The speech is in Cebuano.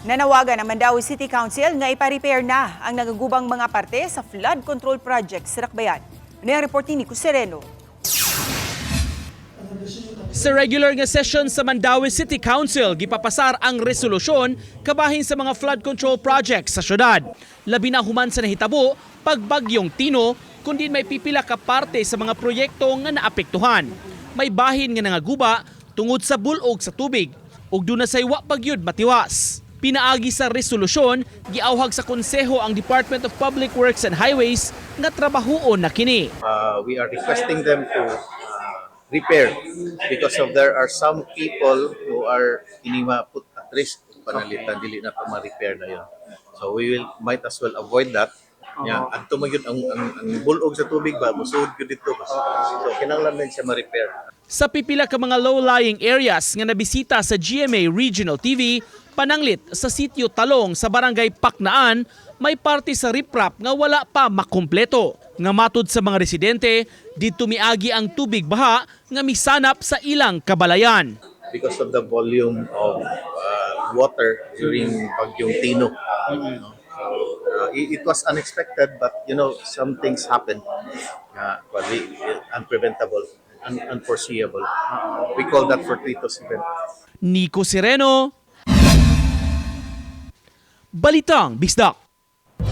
Nanawagan ang Mandaue City Council nga ipa-repair na ang nagagubang mga parte sa flood control project sa Dakbayan. Ano ang report ni Nico Sereno? Sa regular nga session sa Mandaue City Council, gipapasar ang resolusyon kabahin sa mga flood control projects sa syudad. Labi na human sa nahitabo pagbagyong Tino, kundi may pipila ka parte sa mga proyekto nga naapektuhan. May bahin nga nangaguba tungod sa bulog sa tubig ug duna say wa pagyud matiwas. Pinaagi sa resolusyon, giawhag sa konseho ang Department of Public Works and Highways nga trabahuon na kini. We are requesting them to repair because of there are some people who are inima put at risk panalitan dili na pa ma-repair na yun. So we will might as well avoid that. Yeah, adto man yun ang bulog sa tubig ba musud gyud dito ba. So kinahanglan din siya ma-repair. Sa pipila ka mga low-lying areas nga nabisita sa GMA Regional TV, pananglit sa sitio Talong sa barangay Paknaan, may parte sa riprap nga wala pa makumpleto. Nga matud sa mga residente, didto miagi ang tubig baha nga misanap sa ilang kabalayan. Because of the volume of water during Bagyong Tino. No? So, it was unexpected, but some things happen. Well, unpreventable, unforeseeable. We call that fortuitous event. Nico Sereno, Balitang Bisdak.